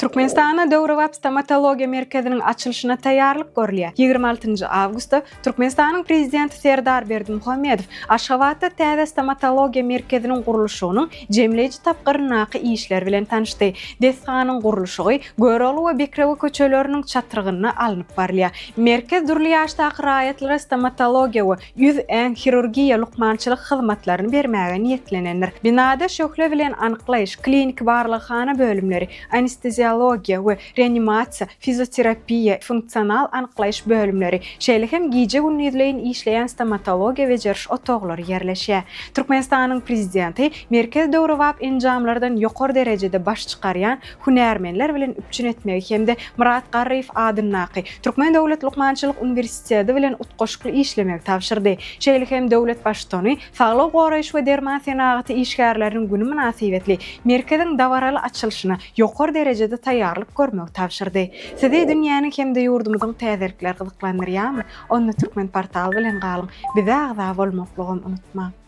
Türkmenistanda döwrebap stomatologiýa merkeziniň açylyşyna taýýarlyk görülýär. 26 awgustda Türkmenistanyň Prezidenti Serdar Berdimuhamedow Aşgabatda täze stomatologiýa merkeziniň gurluşygynyň jemleýji tapgyryndaky işler bilen tanyşdy. Desganyň gurluşygy Görogly we Bekrewe köçeleriniň çatrygynda alnyp barylýar. Merkez dürli ýaşdaky raýatlara stomatologiýa we Ýüz-äň hirurgiýa lukmançylyk hyzmatlaryny bermäge niýetlenendir. Binada şöhle bilen anyklaýyş, kliniki barlaghana bölümleri, anesteziologiýa we reanimasiýa, fizioterapiýa, funksional anyklaýyş bölümleri, şeýle hem gije-gündizleýin işleýän stomatologiýa bejeriş otaglary ýerleşýär. Türkmenistanyň Prezidenti merkez döwrebap enjamlardan ýokary derejede baş çykarýan hünärmenler bilen üpjün etmegi hem-de Myrat Garryýew adyndaky Türkmen döwlet lukmançylyk uniwersiteti bilen utgaşykly işlemegi tabşyrdy. Şeýle hem döwlet Baştutany Saglygy goraýyş we derman senagaty işgärleriniň güni mynasybetli merkeziň dabaraly açylyşyna ýokary derejede taýýarlyk görmegi tabşyrdy. Sizi dünýäniň hem-de ýurdumyzyň täzelikleri gyzyklandyrýarmy? Onda Türkmenportal bilen galyň, bize agza bolmaklygam unutmaň!